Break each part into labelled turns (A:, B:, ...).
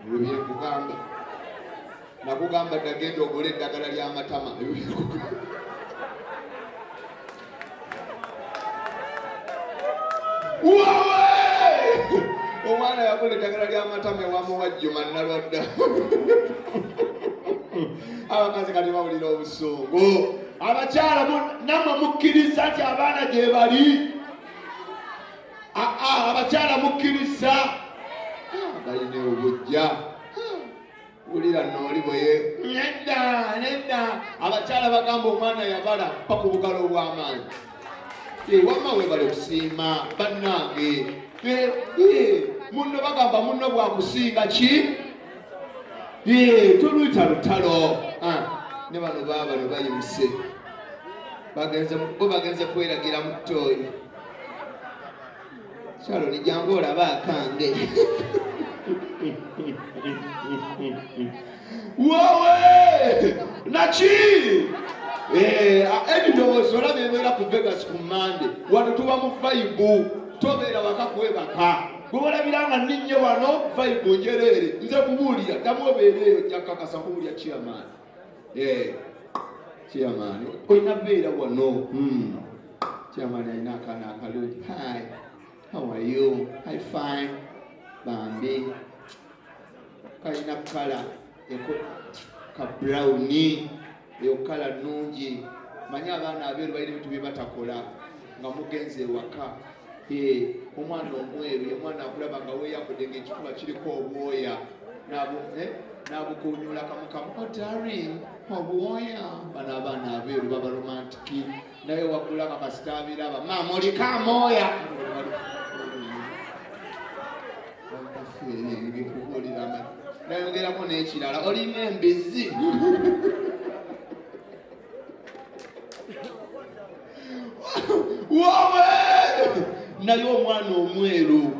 A: Ebyo byenkugamba. Nakugamba dda genda ogule eddagala ly'amatama. Ebyo byenkugamba. Wawe! Omwana yagula eddagala ly'amatama ewamuwajjuma nalwadda. Abakazi kati bawulira obusungu.
B: Abakyala namwe mukkiriza nti abaana gye bali? Aa, abakyala mukkiriza?
A: Balina obujja. Wulira nooli bweye nedda nedda. Abakyala bagamba omwana yabala paka obugalo obw'amaanyi. Wamma webale kusiima bannange. Munno bagamba munno bwakusinga ki? Tuluyita lutalo. Ne bano baabano bayimuse bagenze bo bagenze kweragira mu ttooyi. Shaloni jangu olabe akange.
B: Wowe naki edi ndowooza olaba ebeera ku Vegas ku Mande wano tuba mu vibe, tobeera waka kwebaka gwe walabira nga nninnye wano vibe njereere. Nze kubuulira ddamu obeereeyo ojja kakasa kubuulira chairman.
A: Chairman olina beera wano. Chairman alina akaana akalungi. Hi, how are you? I fine bambi. Kalina kala eko ka brown, eyo kala nnungi. Manyi abaana abeeru balina ebintu bye batakola nga mugenze ewaka. Omwana omweru ye mwana akulaba nga weeyambudde ng'ekifuba kiriko obwoya n'abukunyula kamukamu. Oh darling, obwoya. Bano abaana abeeru baba romantiki, naye wagula nga kasita abiraba, maama oliko amooya. Nkubuulira amazima. Nayongerako n'ekirala, olina embizi.
B: Wowe naye omwana omweru,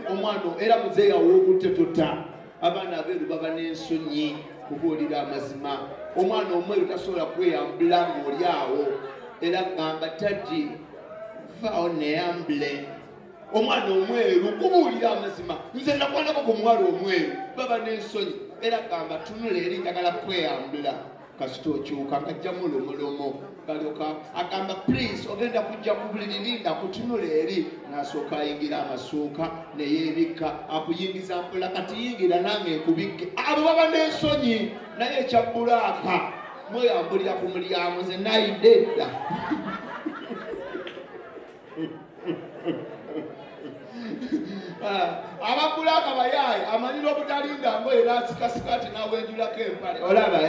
B: omwana era muzeeyi awokutte tota. Abaana abeeru baba n'ensonyi kubuulira amazima. Omwana omweru tasobola kweyambula ng'oli awo, era gamba taddi vaawo neyambule. Omwana omweru kubuulira amazima, nze nakwanako ku muwala omweru, baba n'ensonyi, era gamba tunula eri njagala kweyambula. Kasita okyuka ng'ajjamu lomolomo galyoka agamba please ogenda kujja ku buliri, linda kutunula eri. N'asooka ayingira amasuuka neyeebikka, akuyingiza mpola, kati yingira nange nkubikke. Abo baba n'ensonyi, naye ekya black mweyambulira ku mulyango, nze nayidde edda. Aba black bayaaye, amanyira obutalinda ngoye n'asikasika ati n'awenjulako empale olaba.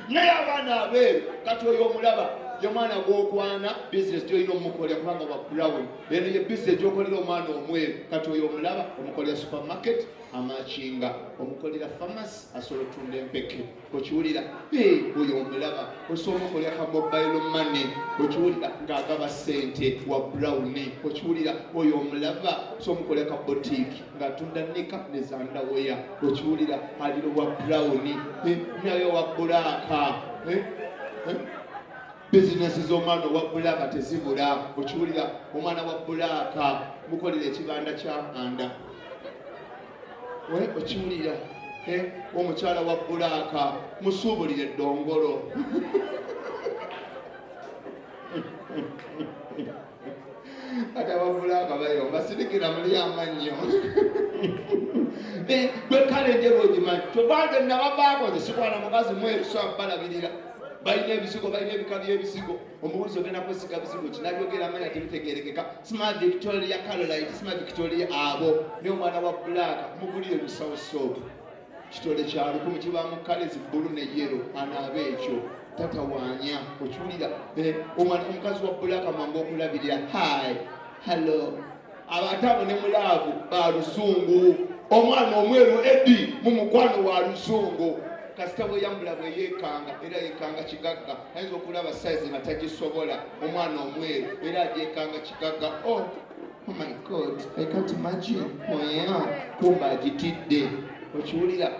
B: Naye abaana abeeru kati oyo omulaba ye mwana gw'okwana, bizinesi gyolina omukolera kubanga wa brown. Eno ye bizinesi gyokolera omwana omweru. Kati oyo omulaba omukolera supermarket amakinga, omukolera pharmacy asobola otunda empeke, okiwulira? Oyo omulaba osobola omukolera ka mobile money, okiwulira, ng'agaba ssente wa brown, okiwulira? Oyo omulaba osobola omukolera ka boutique ng'atunda nika ne zandaweya, okiwulira? Aliro wa brown. Naye wa black, bizinesi z'omwana owa black tezibula, okiwulira? Omwana wa black mukolera ekibanda ky'amanda, okiwulira? Omukyala wa black musuubulire eddongolo. Kati aba black bayomba, sirikira muli amannyo gwe kale enjeru ogimanyi. Kyova nze nabavaako, nze sikwana mukazi mweru, so balabirira balina ebizigo, balina ebika by'ebizigo. Omubuuzi ogenda kwesiga bizigo kinabyogera amanya tebitegerekeka. Sima Victoria Caroline, sima Victoria abo. Naye omwana wa black mugulire lusawo soap kitole kya 1000, kibaamu colours blue ne yellow, anaaba ekyo tatawaanya, okiwulira? Omwana omukazi wa black mwangu okulabirira. Hi, hello. Abantu abo ne mu love ba luzungu. Omwana omweru edi mu mukwano wa luzungu, kasita bweyambula bwe yeekanga, era yeekanga kigagga. Ayinza okulaba size nga tagisobola. Omwana omweru era agyekanga kigagga. Oh, oh my God, I can't imagine. Oh yeah, kumba agitidde, okiwulira?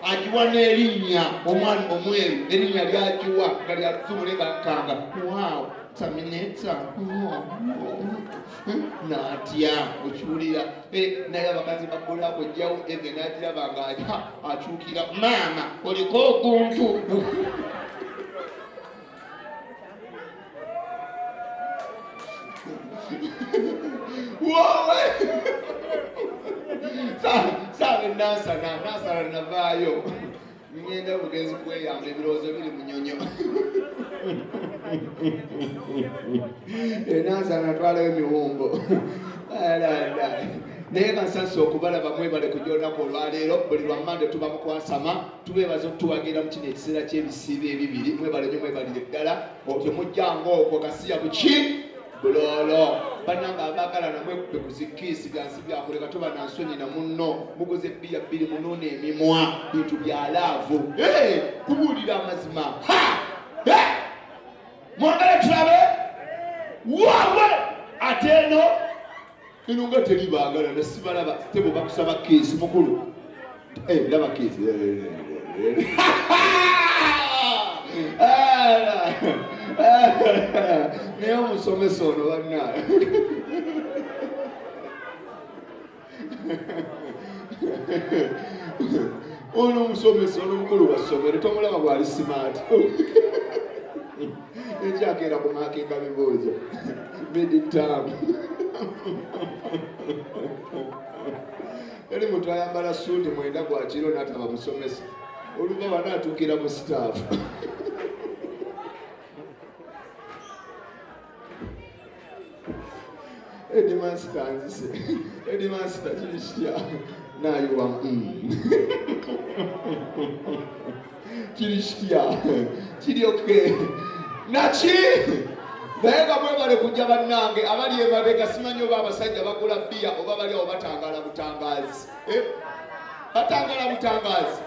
B: Agiwa n'erinnya. Omwana omweru erinnya lyagiwa nga lya luzungu, naye nga nkanga wow.
A: Terminator natya okiwulira. Eh, naye abakazi bakolako ojjawo eve nagiraba nga akyukira maama oliko oguntu. Wowe saabe nansana nansana navaayo ngenda bugenzi kweyamba ebirowoozo biri munyonyo enansana natwalayo emiwumbo. Naye kansasa okubalaba, mwebale kujja olunaku olwaleero. Buli lwa Mande tuba mukwasama, tubeebaza okutuwagira mu kino ekiseera ky'ebisiibo ebibiri. Mwebale nyo, mwebalire ddala. Temujjanga okwo kasiya buki buloolo. Bannanga abaagala namwekube ku zikiisi byansi byakuleka, toba na nsonyi na munno. Muguze ebbiya bbiri munuuna emimwa, bintu bya love. Kubuulira amazima. Mwagala tulabe wawe ate eno eno nga teri baagala nasibalaba tebo bakusaba kiisi mukulu. Laba kiisi. Naye omusomesa ono banna ono omusomesa ono omukulu wa ssomero tomulaba bwali smart. Ekyakeera kumakinga bibuuzo midterm. Eri muntu ayambala suuti 9 gwa kiro n'ataba musomesa, oluva wano atuukira mu staff. Headmaster nzise, headmaster kiri kitya? Nayiwa kiri kitya? Kiri okay naki? Naye nga mwebale kujja bannange abali emabega. Simanyi oba abasajja bagula bbiya oba bali awo batangala butangazi. Batangala butangazi.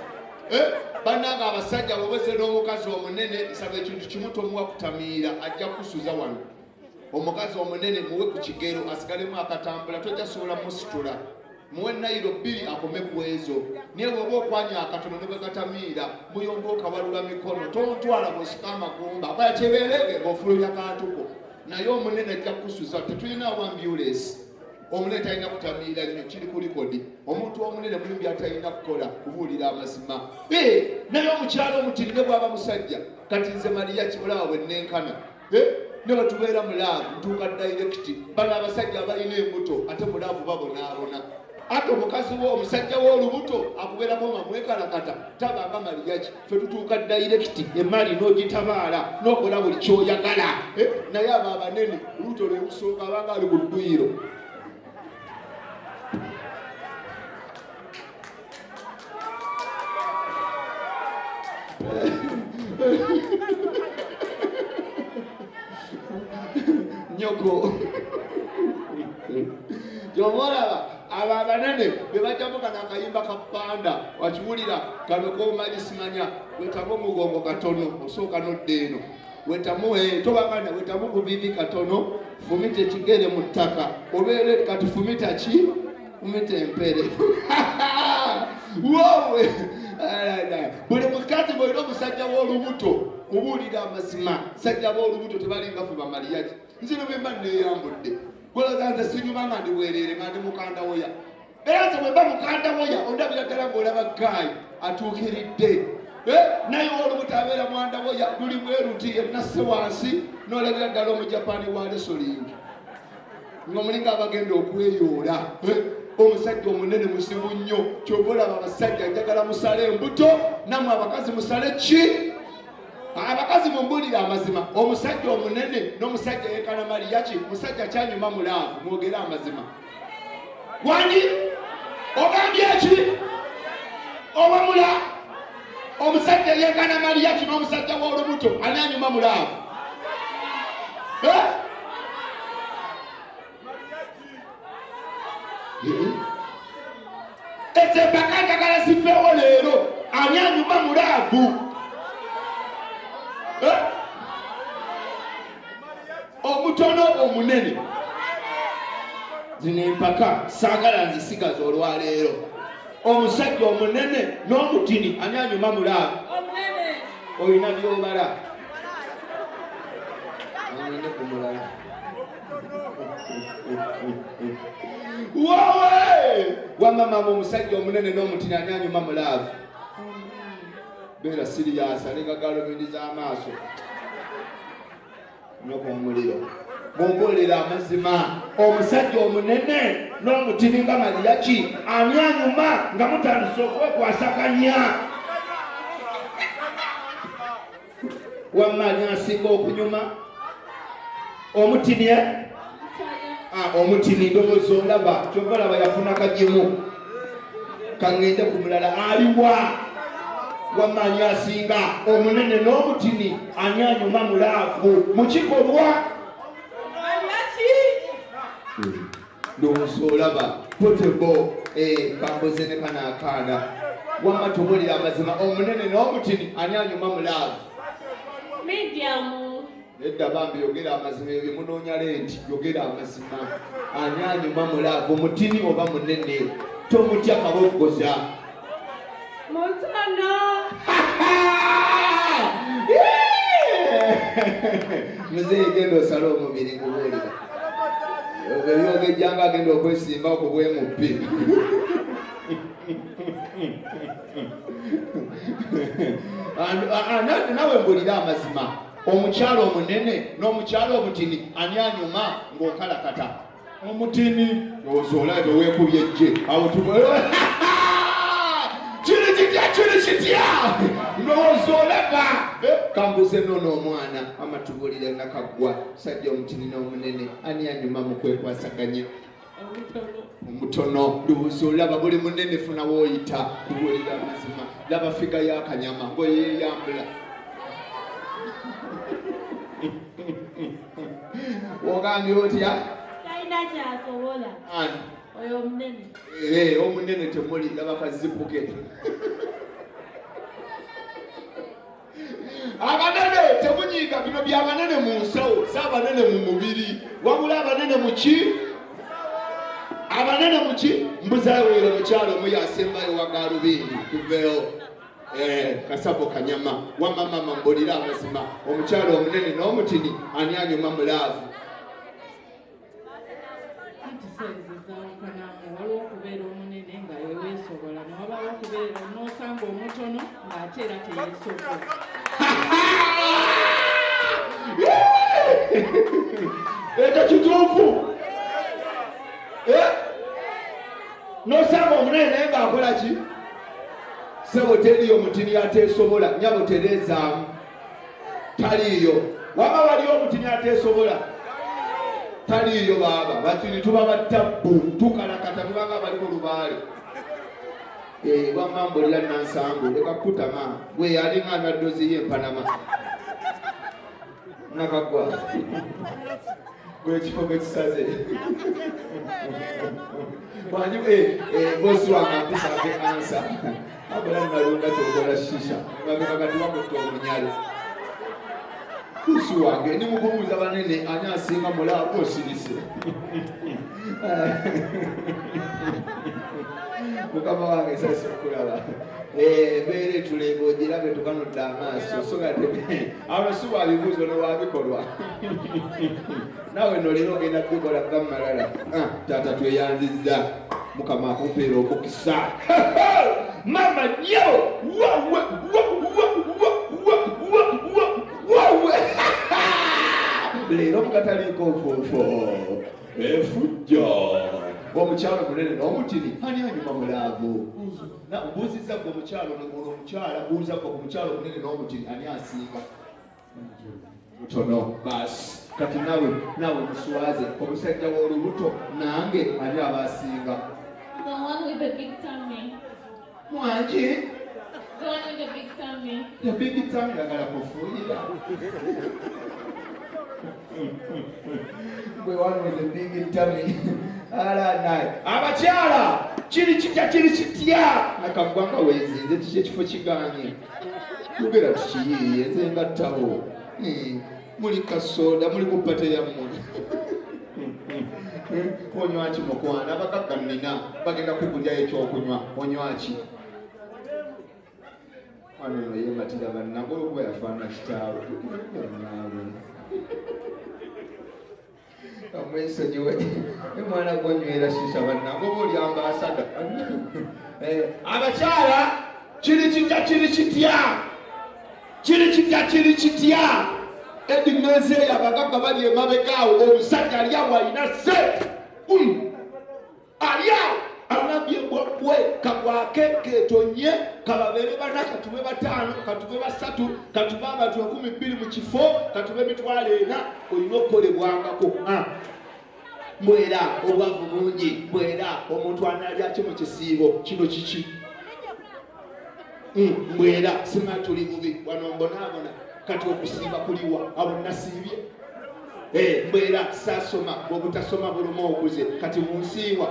A: Bannange abasajja, bwobeze n'omukazi omunene, nsaba ekintu kimu, tomuwa kutamiira, ajja kusuza wano. Omukazi omunene muwe ku kigero asigalemu akatambula, tojja sobola musitula. Muwe nayiro 2 akome ku ezo. Naye bw'oba okwanya akatono ne bwe katamiira, muyomba okawalula mikono, tontwala bw'osika amagumba akola kyebeerege ng'ofulumya kantuko. Naye omunene ajja kukusuza, tetulina ambulance. Omunene talina kutamiira nnyo, kiri ku likodi. Omuntu omunene mulimu byatalina kukola, kubuulira amazima. Naye omukyalo omutiri ne bw'aba musajja, kati nze Mariya olaba bwe nenkana, ne bwe tubeera mu love ntuuka direct. Bano abasajja abalina embuto ate mu love babonaabona. Ate omukazi wo omusajja w'olubuto akubeerako nga mwekalakata, tabanga maliyaki. Ffe tutuuka direct, emaali n'ogitabaala n'okola buli kyoyagala. Naye abo abanene olubuto lwe lusooka abanga ali ku dduyiro. Nyoko kyova olaba abo abanene be bajjamu kano akayimba ka panda, wakiwulira kano komanyi simanya wetamu omugongo katono, osooka nodda eno wetamu tobaganda wetamu bubibi katono, fumita ekigere mu ttaka obeere kati fumita ki, fumita empere wowe. Buli mukazi bwolina omusajja w'olubuto, kubuulira amazima, sajja b'olubuto tebalinga fe bamaliyaki. Nze ne bwemba neeyambudde gwolaga nze sinyuma nga ndi bwereere nga ndi mukandawoya, era nze bwemba mukandawoya ondabira ddala ng'olaba gaayi atuukiridde. Naye olubuto abeera mwandawoya luli bweruti yennasse wansi n'olabira ddala Omujapani wa wrestling nga mulinga abagenda okweyoola. Omusajja omunene muzibu nnyo. Kyova olaba abasajja njagala musale embuto, nammwe abakazi musale ki? Abakazi mumbulire amazima, omusajja omunene n'omusajja yenkana maliyaki, musajja kyanyuma mu love? Mwogere amazima. Wani ogambye eki? Owamula omusajja yenkana maliyaki n'omusajja w'olubuto, ani anyuma mu love? Eh? Ezo empaka njagala zifeewo leero. Ani anyuma mu love? Eh? Omutono, omunene, zino empaka saagala nzisigaza olwaleero. Omusajja omunene n'omutini, ani anyuma mu love? Olina byobala.
B: Kangende ku mulala. Wowe! Wamma maama omusajja omunene n'omutini ani anyuma mu laavu? Beera siriyasi alinga galubindi z'amaaso. Nyoko omuliro. Mumbuulire amazima, omusajja omunene n'omutini nga maliyaki ani anyuma nga mutandise okwekwasaganya? Wamma ani asinga okunyuma? Omutini eh? Ah, omutini ndowooza olaba kyova olaba yafuna kagimu kaŋŋende ku mulala aliwa wamma ani asinga omunene n'omutini ani anyuma mulaavu mu kikolwa ndowooza olaba potebo eh, kambuze ne kano akaana wamma tubulira amazima omunene n'omutini ani anyuma mulaavu Nedda bambi yogera amazima ebyo byemunoonya lenti yogera amazima ani anyuma mulaavu mutini oba munene tomutya kaboggoza
C: mutono
B: muzeeyi genda osale omubiri nkubuulira ebyogejjanga agenda okwesimba ku bwemuppi Nawe mbulira amazima omukyalo omunene n'omukyalo omutini ani anyuma ng'okalakata
A: omutini
B: ndowooza olabe weekubye ejje awo kiri kitya kiri kitya ndowooza olaba eh, kambuze noono omwana amatubulire nakaggwa sajja omutini n'omunene ani anyuma mu kwekwasaganya omutono ndowooza olaba buli munene funa woyita kubuulira amazima laba figa yakanyama ngoyeyambula ogambye otya
C: talina kyasobola
B: ani
C: oyo omunene
B: eh, omunene temuli laba kazipuke abanene temunyiiga bino byabanene mu nsawo si abanene mu mubiri wabula abanene muki abanene muki mbuzaweero mukyalo omu yasembayo wa galubindi tuveewo eh, kasabo kanyama wama mama mbulire amazima omukyalo omunene n'omutini ani anyuma mulaavu
D: Anti sayizi zaawukanamu, waliwo okubeera omunene nga weesobola ne wabaawo okubeera n'osanga omutono ng'ate era teyeesobola.
A: Ekyo kituufu. Eh?
B: N'osanga omunene naye ng'akola ki? Ssebo teriyo mutini ateesobola, nnyabo tereezaamu. Taliiyo. Waba waliyo omutini ateesobola? Taliiyo baaba. Batini tuba battabbu, tukalakata tubanga abali mu lubaale. Eh, wamma mbulira Nansambu, leka kukutama. Gwe alinga anywa ddozi y'empanama. Nakaggwa. Gwe ekifo gwe kisaze. Wangi, eh, eh, bosi wange ampisa mpe ansa. Wabula nalunda kyokola shisha mabega kati wakutta omunyalo kusi wange ndi mukubuuza banene ani asinga mulaavu osirise mukama wange sasi okulaba embeera eh, etulembe ogirabe tukanudde amaaso so kati awo si wabibuuzo nowabikolwa Naawe no leero ogenda kubikola va malala. Ah, taata tweyanzizza mukama akumpeera omukisa. Mama nyo wawe wawe leero mukataliiko nfuufo efujjo omukyalo munene n'omutini ani anyuma mulaavu mbuuzizza gwe omukyalo ono omukyala buuza gwe ku mukyalo omunene n'omutini ani asinga mutono basi kati nawe nawe muswaze omusajja w'olubuto nange ani aba asinga
C: The one with the big tummy.
B: Mwangi?
C: The one with the big tummy.
B: The big tummy yagala kufuuyira. Gwe one with the big tummy. Ala naye. Abakyala kiri kitya kiri kitya nakaggwanga wezinze kiki ekifo kiganye Yogera tukiyiiye nze nga ttabo. Hmm, muli kasoda muli ku pate yammwe. Hmm, onywa ki mukwana abagagga nnina bagenda kugulyayo ekyokunywa onywa ki? Mwana ono yeematira bannange olwokuba yafaanana kitaawe. Naawe.
A: Omwesonyiwe omwana gwonywera shisha bannange oba oli ambasada. Abakyala kiri kitya, kiri kitya, kiri kitya, kiri kitya? Edi mmeeza eyo abagagga bali emabega awo, omusajja ali awo alina sente, ali awo alabye bwe kagwake ketonye, kababeere bana, katube 5, katube 3, katube abantu 20,000 mu kifo, katube 40,000, olina okukolebwangako. Mwera obwavu bungi, mwera omuntu analya ki mu kisiibo kino kiki? Mwera sima tuli bubi wano mbonaabona, kati okusiiba kuliwa abo nasiibye. Mwera saasoma, bw'obutasoma buluma okuze, kati munsiiwa.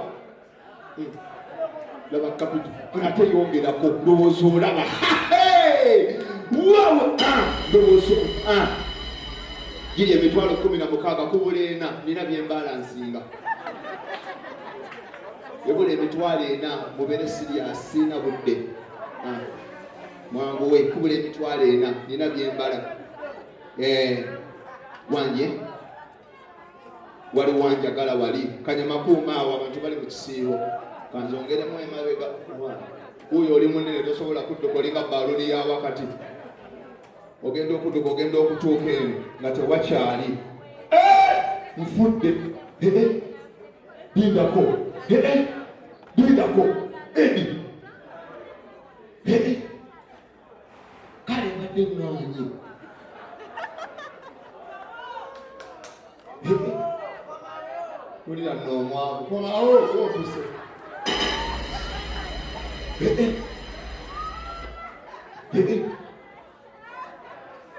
A: Laba kapito ate yongerako, ndowooza olaba. Waawe, ndowooza giri 160,000 kubula 4, nina bye mbalansinga. Ebula 40,000, mubeere serious, sirina budde. Mwanguwe, kubula 40,000, nina bye mbala. Wanje wali wanjagala wali kanyamakuuma awo abantu bali mu kisiibo, kanzongeremu emabega. Wuuyo oli munene tosobola kudduka, olinga bbaluni ya wakati, ogenda okudduka ogenda okutuuka eno nga tewakyali. Nfudde. Lindako, lindako Edi, kale mbadde ŋŋaanyi. Wulira nno omwavu, komawo ompise.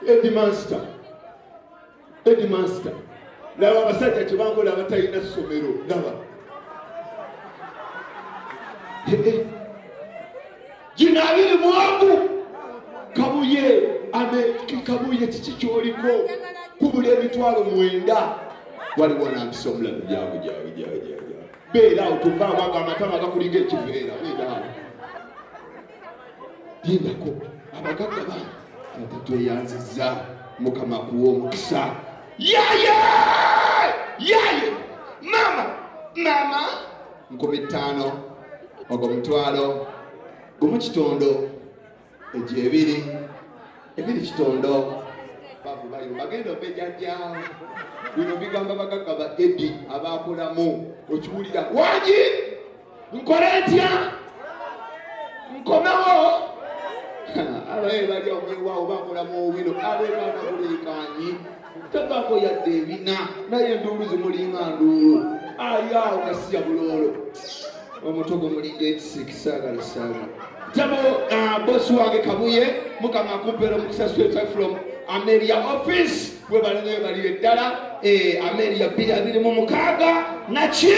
A: Eddie Munster, Eddie Munster, laba abasajja kye bankola abatalina ssomero, laba gino 21 kabuye ame kabuye kiki kyoliko kubula 90,000. Waliwo nampisa omulalu, jangu jangu jangu jangu, beera awo tovaawo, ago amatama gakulinga ekiveera, beera awo lindako. Abagagga bange ate tweyanzizza, Mukama akuwa omukisa. Yaye yaye mama mama, 5,000, ogwo 1,500 kitondo, egyo 2 2 kitondo. Bavu bayo bagenda obejajjaawo, bino bigamba bagagga ba Edi abakolamu, okiwulira wangi nkole ntya nkomewo. Abaye bali omwewaawo bakolamu owino abebaana buleekaanyi tavaako yadde ebina, naye enduulu zimulinga nduulu, ali awo gasiya buloolo, omutwe gumulinga ekisiki. Saagala saagala tabo. Bosi wange Kabuye, Mukama akumpeera omukisa. Straight from Ameria office, webale webalire ddala. Ameria 2026 naki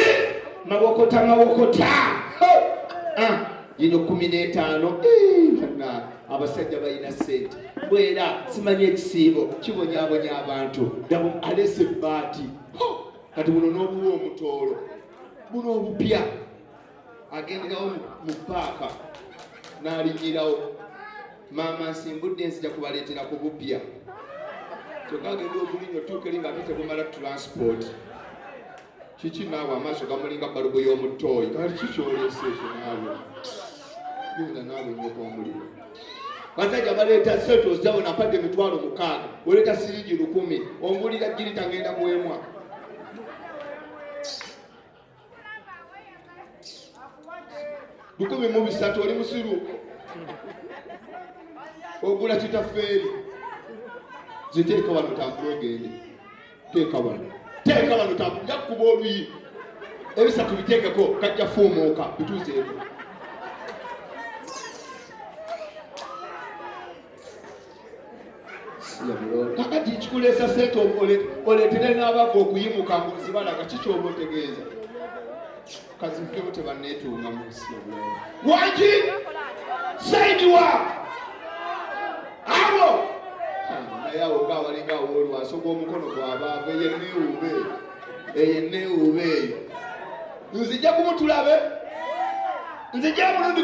A: mawokota mawokota gino 15. Bana abasajja balina ssente, bwera simanyi ekisiibo kibonyabonya abantu. Dabo alese ebbaati, kati buno n'obuwa omutoolo buno obupya, agenderawo mu paaka n'alinyirawo. Maama nsimbudde nzija kubaleetera ku bupya, kyokka agenda okulinnya otuuka eri ng'ate tebumala transport. Kiki naawe amaaso gamulinga balubu y'omutooyi, kati kikyoleese ekyo naawe? Genda naawe nyoka omuliro. Basajja baleeta sente ozabona, mpadde 60,000, oleeta siringi 1,000, ongulira girita ngenda kuwemwa. 1,300, oli musiru, ogula kitafeeri. Ziteeka wano tambula ogende, teeka wano, teeka wano tambula, nja kukuba oluyi. Ebisatu biteekeko, kajja fuumuuka, bituuzeeko. Kakati kikuleesa sente oleetere n'abava okuyimuka ng'ozibalaga, kikyoba otegeeza kazinfewo tebanneetuuma mu nsi. Wangi saidiwa awo naye awo ngaawalinga awoolwaso gw'omukono gw'abaava, eyo eneewuuba eyo, eyo eneewuuba eyo. Nzija kumutulabe, nzija mulundi.